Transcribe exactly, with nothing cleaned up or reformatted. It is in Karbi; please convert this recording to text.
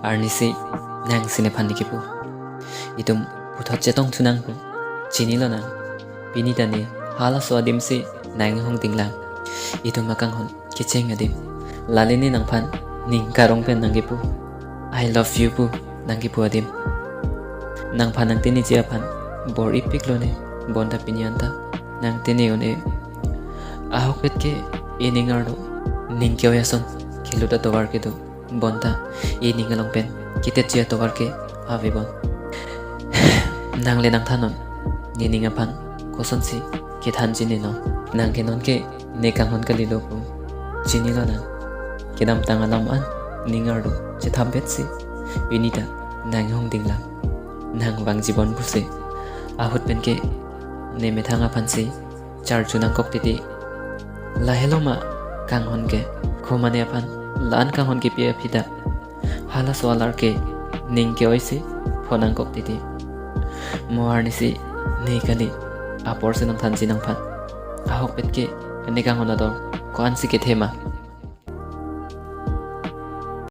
Arnisi nangsi nephan ne kipu, itum puthot chetong thunang pu. Chinilo nang. Pini ta ne halaso adim si nang hung dinglang. Itum akanghon kecheng adim. Lale ne nangphan ning karong pen nangkipu, "I love you" pu nangkipu adim. Nangphan nangtinichi aphan bor-ipiklo ne, bonta pini anta nangtini un-e. Ahokpet ke ining arlo ning ke-oi ason kelut atovar kedo, bonta ining along pen kitetji atovar ke ave bon. Nang le nangthannon, nening aphan kosonsi kethanji ne non. Nang ke non ke ne kanghon kalilo pu. Chinilo nang. Kedamtang alam an ning arlo chethambetsi pini ta nang hung dinglang. Nang vangji bon pusi ahut pen ke ne methang aphansi charju nangkok titi. Lahelo ma kanghon ke, komane aphan la-an kanghon kepi aphi ta halaso alar ke ning ke-oi si pho nangkok titi. Mo arnisi ne kali, aporsi nangthanji nangphan. Ahokpet ke ne kanghon ador ko-ansi kethe ma.